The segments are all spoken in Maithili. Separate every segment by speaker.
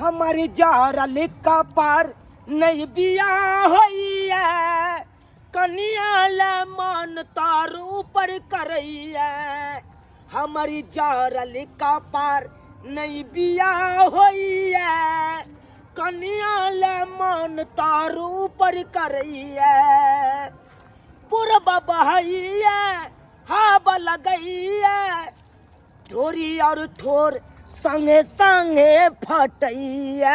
Speaker 1: हमर जरल कपार नहीं बिया होइया, कनिया ले मन तार ऊपर करैया। हमर जरल कपार नहीं बिया होइया, कनिया ले मन तार ऊपर करैया। पूरब बहैया हवा लगैया, ढोरी और ठोर संगे संगे फटैया।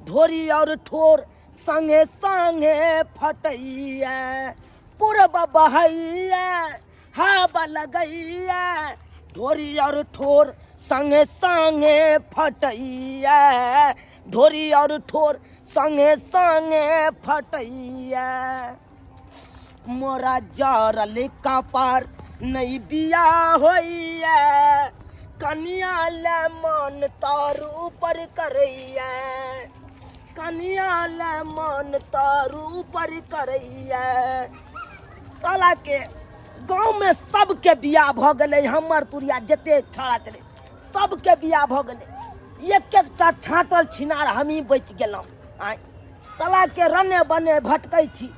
Speaker 1: ढोरी और ठोर संगे संगे फटैया। पूरब बहैया हवा लगैया, ढोरी और ठोर संगे संगे फटैया। ढोरी और ठोर संगे संगे फटैया। मोरा जरल कपार नहीं बिया होइया, कनिया ले मन तार ऊपर करैया। कनिया ले मन तार ऊपर करैया। साला के गाँव में सबके बियाह भऽ गेलै, हमर तुरिया जते छड़ा छलै सबके बियाह भऽ गेलै, एक एकटा छाँटल छिनार हमही बचि गेलहुँ। आँय साला के रने बने भटकै छी,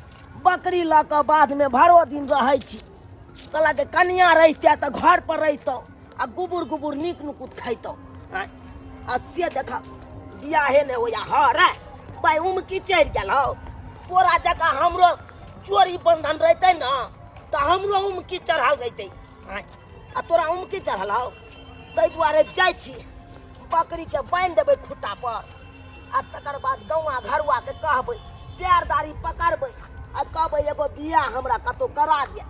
Speaker 1: बकरी लऽ कऽ बाधमे भरो दिन रहै छी। साला के कनिया रहिते तऽ घर पर रहितहुँ आ गुबुर गुबुर नीक नुकुत खैतहुँ। आँय आ से देख बियाहे नहि होइया। हँ रे भाइ उमकी चढ़ि गेल हौ, तोरा जकाँ हमरो चोरी बंधन रहितै ने तऽ हमरो उमकी चढ़ल रहितै। आँय आ तोरा उमकी चढ़ल हौ, ताहि दुआरे जाइ छी बकरीके बान्हि देबै खुट्टा पर आ तकर बाद गौआ घरुआके कहबै पैर दाढ़ी पकड़बै आ कहबै एगो बियाह हमरा कतहु करा दिअ,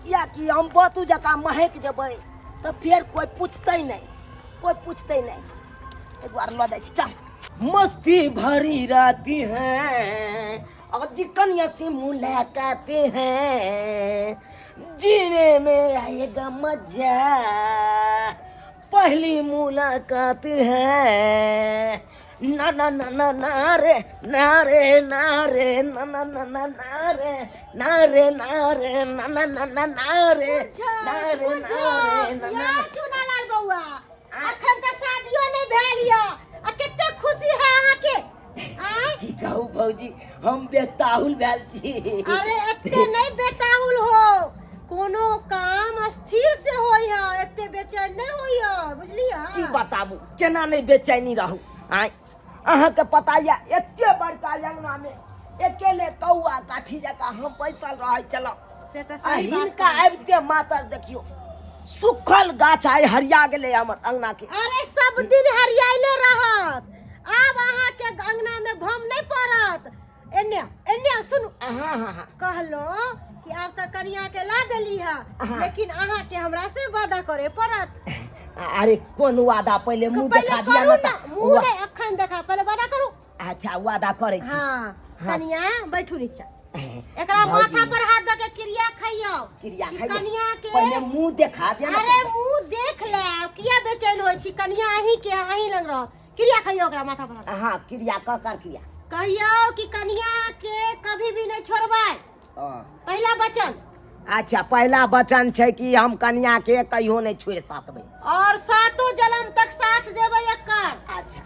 Speaker 1: किएकि हम बतू जकाँ महकि जेबै तऽ फेर कोइ पुछतै नहि, कोइ पुछतै नहि। एक बार लऽ जाइ छी। चल मस्ती भरी राती है और जी कन्या से मुलाकात है, जीने में आएगा मजा पहली मुलाकात है। ना ना ना ना ना रे ना रे ना रे ना ना ना ना ना रे ना रे ना रे ना ना ना ना ना रे ना रे ना रे ना ना।
Speaker 2: चुनालाल बउआ, अखन तऽ शादियो नहि भेल यऽ आ कते खुशी है अहाँके। आँय?
Speaker 1: की कहू भौजी, हम बेताहुल भेल छी।
Speaker 2: अरे एते नहि बेताहुल हो, कोनो काम स्थिर से होई है, एते बेचैन नहीं होई है, बुझलियै?
Speaker 1: की बताबू केना नहीं बेचैनी रहू। आँय अहाँके पता यऽ एते बड़का अंगना में अकेले कौआ काठी जकाँ हम बैसल रहै छलहुँ।
Speaker 2: से तऽ
Speaker 1: आ
Speaker 2: सही बात
Speaker 1: हिनका
Speaker 2: कहै छी।
Speaker 1: आबिते मातर देखियौ सुखल गाछ आइ हरिया गेलै हमर अंगना के।
Speaker 2: अरे सब दिन हरियाइले रहत, आब अहाँ के अंगना में भम नहीं पड़त। एने एने सुनू।
Speaker 1: हाँ, हाँ, हाँ।
Speaker 2: कहलो कि आब तऽ कनिया के ला देली है,
Speaker 1: हाँ।
Speaker 2: लेकिन अहाँ के हमरा से वादा करे पड़त।
Speaker 1: अरे कोन वादा? पहले मुंह
Speaker 2: पहले
Speaker 1: देखा दिया
Speaker 2: करू
Speaker 1: ना
Speaker 2: ना,
Speaker 1: तऽ
Speaker 2: मुंह नहीं अखन देखा, पहले वादा करू।
Speaker 1: अच्छा वादा करै छी।
Speaker 2: हाँ,
Speaker 1: हाँ।
Speaker 2: कनिया बैठू नीचा, एकरा
Speaker 1: भौजी।
Speaker 2: माथा पर हाथ दऽ के क्रिया खइयौ।
Speaker 1: क्रिया
Speaker 2: कि
Speaker 1: खइयौ।
Speaker 2: कनिया के
Speaker 1: पहले मुंह देखा दिया ना।
Speaker 2: अरे मुंह देख ले, किया बेचैन होइ छी? कनिया अहीं के अहीं लग रहत। क्रिया खइयौ ओकरा माथा पर हाथ।
Speaker 1: हाँ क्रिया क कर क्रिया
Speaker 2: कहियौ कि कनिया के कभी भी नहीं छोड़बै।
Speaker 1: हाँ।
Speaker 2: पहला वचन।
Speaker 1: अच्छा पहला वचन छै कि हम कनिया के कहियो नहीं छोड़ सकबै
Speaker 2: और सातों जन्म तक साथ देबै एकर।
Speaker 1: अच्छा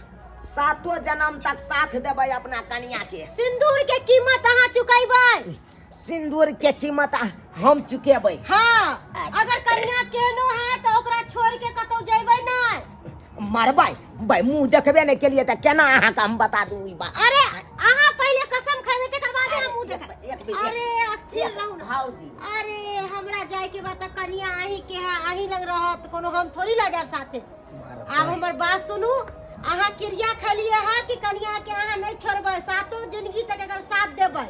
Speaker 1: सातों जन्म तक साथ देबै अपना कनिया के।
Speaker 2: सिंदूर के कीमत अहाँ चुकेबै।
Speaker 1: सिंदूर के कीमत हम चुकेबै।
Speaker 2: हाँ,
Speaker 1: अच्छा।
Speaker 2: अगर कनिया केनो है तो ओकरा छोड़ के कतौ जेबै नहीं।
Speaker 1: मरबै भाई मुंह देखबे नहीं केलिए तऽ केना अहाँके हम बता दू ई बात?
Speaker 2: अरे अहाँ पहले कसम खेबै तकर बाद हम मुंह देखबै।
Speaker 1: एक मिनट, एक
Speaker 2: अरे अस्थिर रहू ना।
Speaker 1: भाउजी।
Speaker 2: अरे हमरा जाय के बाद तऽ कनिया अहीं के है, अहीं लग रहत, कोनो हम थोड़ी लऽ जायब साथे। आब हमर बात सुनू, अहाँ क्रिया खेलिए है कि कनिया के अहाँ नहीं छोड़बै, सातों जिंदगी तक एकर साथ देबै।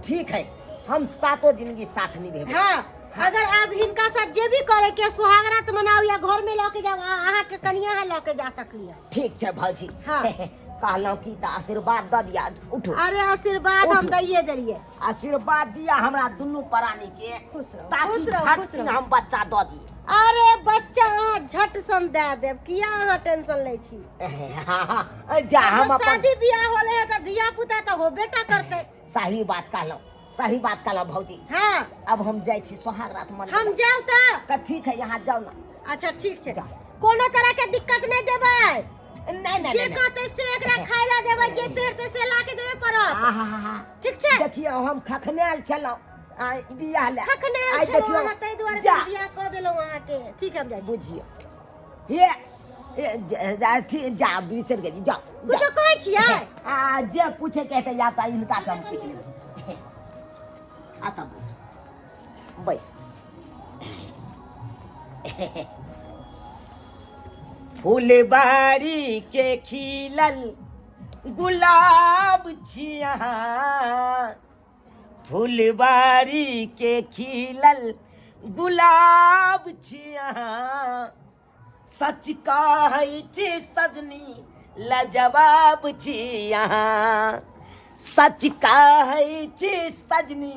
Speaker 1: ठीक है, हम सातों जिंदगी साथ निभेबै।
Speaker 2: हाँ, अगर आप हिनका साथ जे भी करे के सुहाग रात मनाओ या घर में लऽ के जाओ, अहाँ के कनिया है लऽ के जा सकली है।
Speaker 1: ठीक छै भौजी।
Speaker 2: हाँ।
Speaker 1: कहलहुँ की तऽ आशीर्वाद दऽ दिया। उठू।
Speaker 2: अरे आशीर्वाद हम
Speaker 1: उठू।
Speaker 2: दैये देलिए।
Speaker 1: आशीर्वाद दिया हमरा दुनू प्राणी के,
Speaker 2: खुश रहू,
Speaker 1: ताकि
Speaker 2: खुश रहू,
Speaker 1: झट
Speaker 2: खुश
Speaker 1: सिन
Speaker 2: रहू।
Speaker 1: हम बच्चा दऽ दी।
Speaker 2: अरे बच्चा अहाँ झट सन दए देब, किया अहाँ टेंशन लै छी?
Speaker 1: हाँ, जा हम
Speaker 2: जब
Speaker 1: अपन
Speaker 2: शादी बियाह होले है तऽ धिया पुता तऽ होबे टा करतै।
Speaker 1: सही बात कहलहुँ, सही बात कहलहुँ भौजी।
Speaker 2: हाँ।
Speaker 1: अब हम जाइ छी सोहाग रात मनबै।
Speaker 2: हम जाउ तऽ?
Speaker 1: तऽ ठीक है, यहाँ जाउ ना।
Speaker 2: अच्छा ठीक छै,
Speaker 1: जाउ।
Speaker 2: कोनो तरह के दिक्कत नहीं देबै।
Speaker 1: नहि नहि
Speaker 2: जे
Speaker 1: नहि, नहि।
Speaker 2: कहतै से एकरा खाय ला देबै जे पहिरतै से ला के देबे पड़त
Speaker 1: आहा
Speaker 2: ठीक छै
Speaker 1: देखियौ हम खखनायल छलहुँ आइ बियाह लए
Speaker 2: खखने
Speaker 1: आइ
Speaker 2: छलहुँ
Speaker 1: देखियौ
Speaker 2: अहाँ ताहि दुआरे
Speaker 1: जा
Speaker 2: बियाह कऽ देलहुँ अहाँके ठीक हम जाइ छी
Speaker 1: बुझियौ हे हे, जा जा बिसरि गेली जाओ
Speaker 2: कुछो कहै छियै
Speaker 1: आ जे पूछे के हेतै या तऽ हिनका से हम पूछि लेबै आ तब बैस बैस फुलबाड़ी के खिलल गुलाब छिया फुलबाड़ी के खिलल गुलाब छिया सच कहै छी सजनी लाजवाब छी अहाँ सच कहै छी सजनी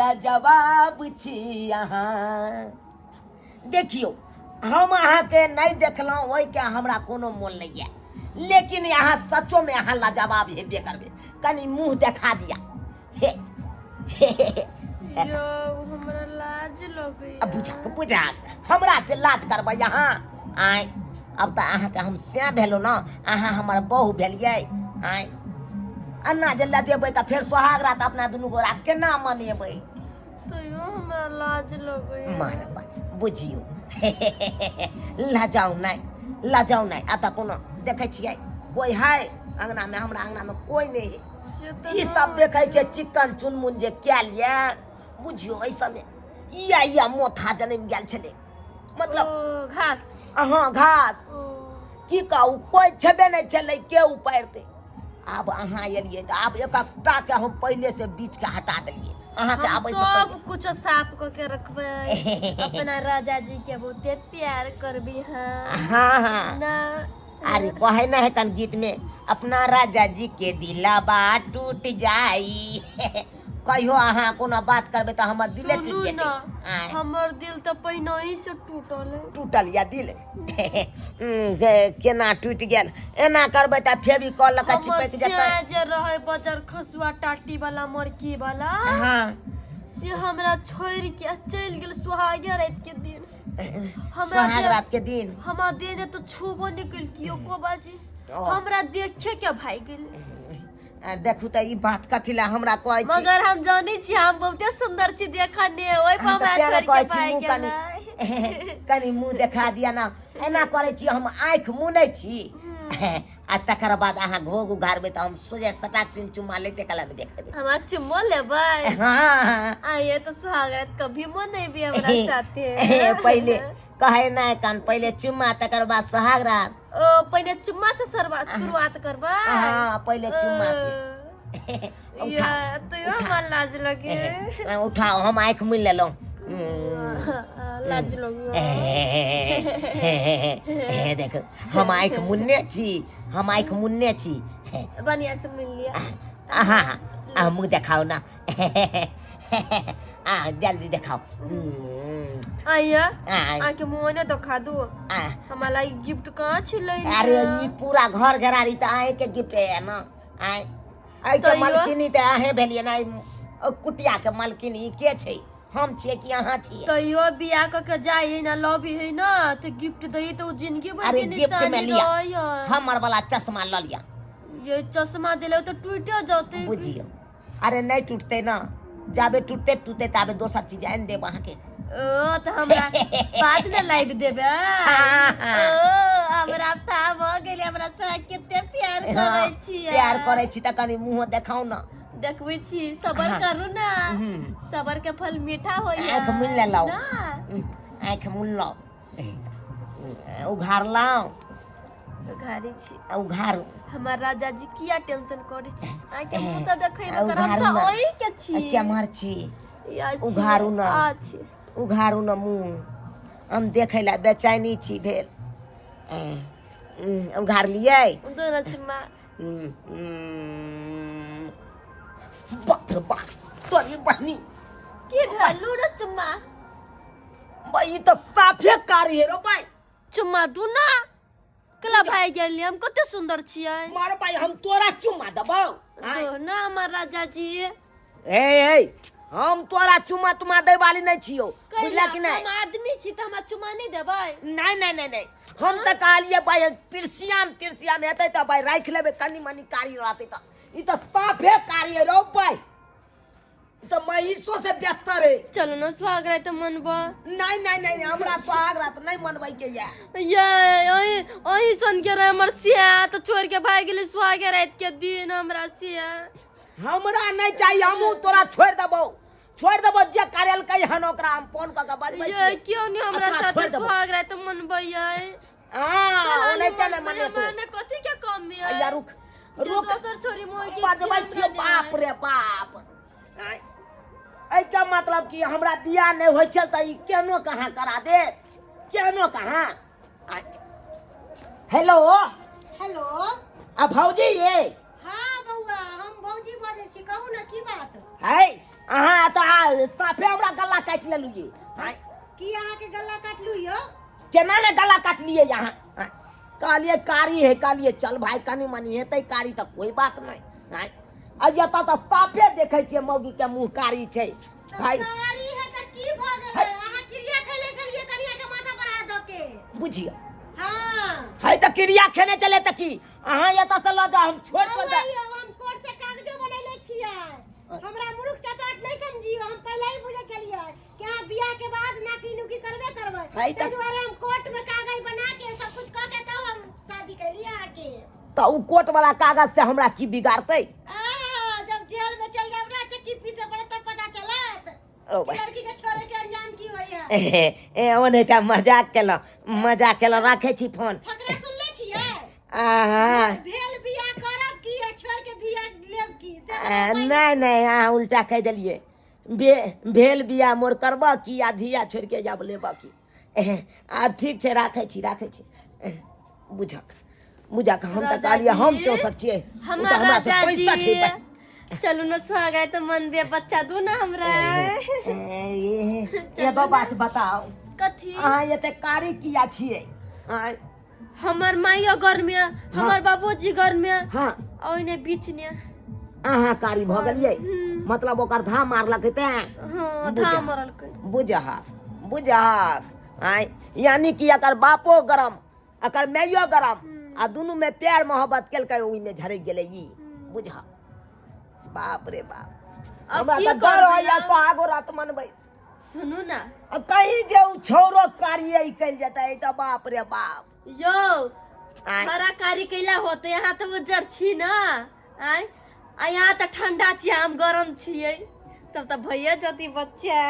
Speaker 1: लाजवाब छी अहाँ देखियौ हम अहाँके नहि देखलहुँ ओहिके हमरा कोनो मोल नहि यऽ लेकिन अहाँ सचोमे अहाँ लाजवाब हेबे करबै कनि मुँह देखा दिया हे हे हे हे
Speaker 3: यौ हमरा लाज लगैया
Speaker 1: अब बुझाक बुझाक हमरा से लाज करबै अहाँ आँय अब तऽ अहाँके हम सैं भेलहुँ ने अहाँ हमर बहु भेलियै आँय एना जे लजेबै तऽ फेर सोहाग रात अपना दुनू गोरा केना मनेबै
Speaker 3: तैयो हमरा लाज लगैया
Speaker 1: मारब बुझियौ लजाउ नहि लजाउ नहि एतऽ कोनो देखै छियै कोइ है अङ्गनामे हमरा अङ्गनामे कोइ नहि है
Speaker 3: से तऽ
Speaker 1: ई सब देखै छै चिकन चुनमुन जे कयल यऽ बुझियौ एहि सबमे इया इया मोथा जनमि गेल छलै मतलब
Speaker 3: ओ घास
Speaker 1: अहाँ घास
Speaker 3: ओ
Speaker 1: की कहू कोइ छेबे नहि छलै के उपारितै आब अहाँ एलियै तऽ आब एकटा के हम पहिले से बीच के हटा देलियै अहाँके
Speaker 3: हम
Speaker 1: आबै से
Speaker 3: सब
Speaker 1: पहिले
Speaker 3: कुछ साफ कऽ के रखबै अपना राजा जी के बहुते प्यार करबी हम
Speaker 1: हाँ हाँ
Speaker 3: ना
Speaker 1: अरे कहे ना है कन गीत में अपना राजा जी के दिलाबा टूट जाई कहियो अहाँ कोनो बात करबै तऽ हमर दिले
Speaker 3: सुनू
Speaker 1: टूट
Speaker 3: ना
Speaker 1: जेतै आँय,
Speaker 3: हमर दिल तऽ पहिने ही से टूटल है
Speaker 1: टूटल या दिल केना टूटि गेल एना करबै तऽ फेविकॉल लऽ कऽ
Speaker 3: हमर
Speaker 1: चिपकि जेतै
Speaker 3: से जे रहे बजर खसुआ टाटी वाला मरकी वाला
Speaker 1: हँ
Speaker 3: से हमरा छोड़ के चलि गेल सुहागे रात के दिन हमरा
Speaker 1: सोहाग रात के दिन
Speaker 3: हमरा देने तो छूबो नहीं केलकियो को बाजी
Speaker 1: ओ।
Speaker 3: हमरा देखे के भाग गेल
Speaker 1: आ, देखू तऽ ई बात कथी लए हमरा कहै छी
Speaker 3: मगर हम जानै छी हम बहुते सुंदर छी देखने ओहि पर
Speaker 1: हम तऽ
Speaker 3: हमरा
Speaker 1: तें ने
Speaker 3: छोड़
Speaker 1: कहै
Speaker 3: के
Speaker 1: छी
Speaker 3: भाग
Speaker 1: मुँह कनि
Speaker 3: गेलै
Speaker 1: कनि मुँह देखा दिअ ने एना करै छी हम आँखि मुनै छी आ तकर बाद अहाँ घोघ उघारबै तऽ हम सोझे सटाक सिन चुम्मा लैते कला मे देखेबै
Speaker 3: हमरा चुम्मो लेबै
Speaker 1: हाँ
Speaker 3: आइए तो सुहागरात कभी मनेबी हमरा साथे
Speaker 1: पहिले कहै नहि कान पहिले चुम्मा तकर बाद सोहाग रात
Speaker 3: ओ पहिले चुम्मा से शुरुआत करबै
Speaker 1: हाँ पहिले चुम्मा से
Speaker 3: या तो यो हमरा लाज लगे
Speaker 1: उठाओ हम आँखि मुनि लेलहुँ
Speaker 3: लाज लगे
Speaker 1: देख हम आँखि मुनने छी हम आँखि मुनने छी
Speaker 3: बढ़िया से मिल लिया
Speaker 1: हाँ हाँ मुँह देखाओ ना आ जल्दी देखाओ
Speaker 3: आइया
Speaker 1: आ,
Speaker 3: आके मुँह ने देखा दू
Speaker 1: आ,
Speaker 3: हमारा ई गिफ्ट कहाँ छिलै
Speaker 1: अरे ई पूरा घर घरारी तऽ अहींके गिफ्ट है ना आय एहि के
Speaker 3: तैयो?
Speaker 1: मालकिनी तऽ अहें भेलियै ने एहि कुटिया के मालकिनी ई के छै हम छियै कि अहाँ छियै
Speaker 3: तैयो बियाह कऽ के जाइ है ना लव है ना तऽ गिफ्ट दही तऽ ओ जिंदगी भर
Speaker 1: अरे
Speaker 3: के
Speaker 1: गिफ्ट में
Speaker 3: निशानी
Speaker 1: लिया
Speaker 3: रहै है
Speaker 1: हमर वाला चश्मा लऽ लिअ
Speaker 3: ये चश्मा दिले तऽ टूटे जतै
Speaker 1: बुझियौ अरे नहि टूटतै ना जाबे टूटते टूटते ताबे दोसर चीज आनि देब अहाँके
Speaker 3: ओ तऽ हमरा बाद ने लाइव देबै ओ हमरा था भऽ गेलै हमरा से कते प्यार करै छी
Speaker 1: प्यार करै छी तऽ कनि मुँह देखाउ ने
Speaker 3: देखबै छी सबर करू ना सबर के फल मीठा होइया
Speaker 1: आँखि मुनि लेलहुँ।
Speaker 3: ना
Speaker 1: आँखि मुनलहुँ उघारलहुँ
Speaker 3: उघारै छी
Speaker 1: उघारू
Speaker 3: हमर राजा जी किया टेंशन करै छी आके मुँह तऽ देखै
Speaker 1: आ
Speaker 3: कर हम
Speaker 1: उघारू
Speaker 3: तऽ
Speaker 1: ना।
Speaker 3: ओहि के छी
Speaker 1: केम्हर छी
Speaker 3: या छी,
Speaker 1: उघारू ना।
Speaker 3: आ छी
Speaker 1: उघारू न मुँह हम देखै लए बेचैनी छी भेल उघारलियै
Speaker 3: दोनो चुम्मा
Speaker 1: बाप रे बाप तोरी बहनी
Speaker 3: की भेलू रे चुम्मा
Speaker 1: भाई ई तऽ साफे कारी है रो भाई
Speaker 3: चुम्मा दू ना कला भाई गेलियै हम कते सुंदर छियै
Speaker 1: मार भाई हम तोरा चुम्मा देबौ आँय।
Speaker 3: दो ना हमर राजा जी
Speaker 1: ए ए हम तोरा चुमा तुमा दै वाली नहि छियौ, बुझला कि नहि?
Speaker 3: हम आदमी छी तऽ हमरा चुमा नहि देबै?
Speaker 1: नहि नहि नहि नहि, हम तऽ कहलियै भाई पिरसियाम तिरसियाम हेतै तऽ भाई राखि लेबै, कनि मनि कारी रहतै। तऽ ई तऽ साफे कारी है रौ भाई, ई तऽ महीसो से बेहतर है।
Speaker 3: चलू ने सुहाग रात मनबा।
Speaker 1: नहीं नहीं नहीं, हमरा सुहाग रात नहीं मनबै के या।
Speaker 3: ये ओही ओही सन के रहे हमर सिया, तऽ छोड़ के भागि गेलै सुहाग रात के दिन हमरा सिया।
Speaker 1: हमरा नहीं चाहिए, हमहूँ तोरा छोड़ देबौ, छोड़ देबौ। जे करेलकै हन ओकरा हम फोन कऽ के बजबै
Speaker 3: ये
Speaker 1: छियै।
Speaker 3: क्यों नहीं हमरा
Speaker 1: अपना
Speaker 3: साथे
Speaker 1: छोड़ देबौ।
Speaker 3: सुहाग रात मनबै?
Speaker 1: हाँ, ओनाहिते नहि मनेतौ।
Speaker 3: हमरा कथी के कमी है?
Speaker 1: या रुक
Speaker 3: जे
Speaker 1: रुक,
Speaker 3: दोसर छोरी मोह के
Speaker 1: बजबै छियै। बाप रे बाप, आँय, एहिके मतलब कि हमरा बियाह नहि होइ छल तऽ ई केनो कहाँ करा देत, केनो कहाँ। आँय। हेलो।
Speaker 2: हेलो।
Speaker 1: आ भौजी ये?
Speaker 2: हाँ बौआ, हम भौजी बजै छी, कहू ने की बात?
Speaker 1: है अहाँ तऽ साफे हमरा गला काटि लेलु ये। आँय।
Speaker 2: की अहाँके गला काटलू यौ?
Speaker 1: केना ने गला काटलियै अहाँ? आँय। कहलियै कारी है, कहलियै चल भाई कनि मनि हेतै कारी तऽ कोई बात नहि। आँय, आ एतऽ तऽ साफे देखै छियै मौगी के मुँह कारी छै भाई।
Speaker 2: कारी है तऽ की भऽ गेलै? अहाँ क्रिया खेले छलियै कनिया के माथा पर हाथ दऽ के।
Speaker 1: बुझियौ।
Speaker 2: हाँ।
Speaker 1: है तऽ क्रिया खेने चले तऽ की अहाँ एतऽ से लऽ जाउ, हम छोड़
Speaker 2: बौआ
Speaker 1: कर दे।
Speaker 2: यौ, हम कोर्ट से कागजो बनैले छियै, हमरा मूर्ख चपाट नहीं समझियो। हम पहले ही बुझे छलियै कि अहाँ बियाह के बाद नाकी नुकी करबे करबै।
Speaker 1: है तऽ-
Speaker 2: ताहि दुआरे हम कोर्ट में कागज बना के सब कुछ कऽ के तब हम शादी कैलियै अहाँके।
Speaker 1: तऽ ओ कोर्ट वाला कागज से हमरा की बिगाड़तै?
Speaker 2: आह, जब जेल में चल जाब ना, चक्की पीसे पड़त तब पता चलत
Speaker 1: ओ
Speaker 2: कि
Speaker 1: भाई।
Speaker 2: लड़की के छोड़े के अंजाम की होई है।
Speaker 1: ए ओनाहिते मजाक केलहुँ, मजाक केलहुँ, राखै छी फोन।
Speaker 2: फकरा सुनले छियै?
Speaker 1: आहा।
Speaker 2: भेल बियाह करब की आ छोड़ के धिया लेब की से?
Speaker 1: नहि नहि, अहाँ उल्टा कहि देलियै। भेल बियाह मोर करबह की आ धिया छोड़ि के जाब लेबह की? आब ठीक छै, राखै छी, राखै छी। बुझक बुझक, हम तऽ कहलियै हम
Speaker 3: राजाजी,
Speaker 1: चौसठ छियै, ओ
Speaker 3: हमर
Speaker 1: तऽ हमरा से
Speaker 3: राजा
Speaker 1: 65
Speaker 3: जी
Speaker 1: छै।
Speaker 3: चलू ने सुहाग तऽ मनबे, बच्चा दू ना हमरा।
Speaker 1: एगो बात बताउ।
Speaker 3: कथी?
Speaker 1: अहाँ एते कारी किया छियै? आँय?
Speaker 3: हमर माइयो गर्मी, हमर बाबूजी गर्मी।
Speaker 1: हाँ।
Speaker 3: ओहिने बीच ने
Speaker 1: अहाँ कारी भऽ गेलियै, मतलब ओकर धाम मारलकै तें?
Speaker 3: हाँ।
Speaker 1: बुझा।
Speaker 3: धाम मरलकै।
Speaker 1: बुझहक बुझहक, आँय, यानी कि एकर बापो गरम, एकर माइयो गरम, आ दुनू में प्यार मोहब्बत केलकै, ओहिमे झरकि गेलै ई। बुझह, बाप रे बाप।
Speaker 3: अब
Speaker 1: हमरा
Speaker 3: की
Speaker 1: तऽ डर
Speaker 3: करबै
Speaker 1: होइया
Speaker 3: आब?
Speaker 1: सोहागो रात मनबै।
Speaker 3: सुनू ना।
Speaker 1: आ कहीं जे उ छौरो कार्य कयल जेतै तऽ बाप रे बाप।
Speaker 3: यौ।
Speaker 1: आँय।
Speaker 3: हरा कारी कैला होते? यहाँ तऽ उज्जर छी ना। आय, आ यहाँ तऽ ठंडा छी, हम गरम छियै, तब तऽ भैया जती बच्चा।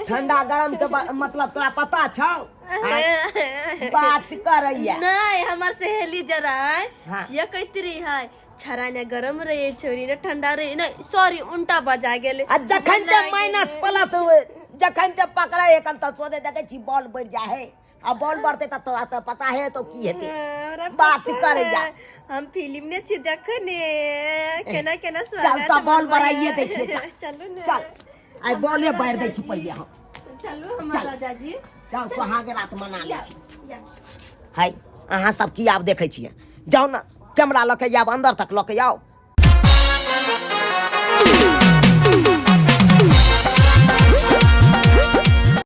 Speaker 1: ठंडा गरम के मतलब तोरा पता छौ? आँय, बात करैया।
Speaker 3: नहीं, हमर सहेली जरा है।
Speaker 1: हाँ।
Speaker 3: से कहती रही है, छरा ने गरम रहे, छोरी ने ठंडा रहे। नहीं, सॉरी, उल्टा बजा गेले।
Speaker 1: आ जखन ते माइनस प्लस हुए, जखन ते पकड़े एखन तऽ सोचे देखै छी बॉल बढ़ि जाइ है, आ बॉल बढ़तै तऽ तोरा तऽ पता है तो की हेतै।
Speaker 3: हमरा
Speaker 1: बात
Speaker 3: पता
Speaker 1: करैया।
Speaker 3: है। हम फिल्म ने छी देखने, केना केना
Speaker 1: चल तऽ बॉल बढ़ाइए दै छियै, चल।
Speaker 3: चलू ने।
Speaker 1: चल, आइ बॉले बाढ़ि दै छी पहिले हम।
Speaker 3: चलू हमर
Speaker 1: चल।
Speaker 3: राजा जी।
Speaker 1: चल, सोहागे रात मना लै छी।
Speaker 3: या।
Speaker 1: है अहाँ सब की आब देखै छियै? जाउ ने, कैमरा लऽ के आब, अन्दर तक लऽ के आउ।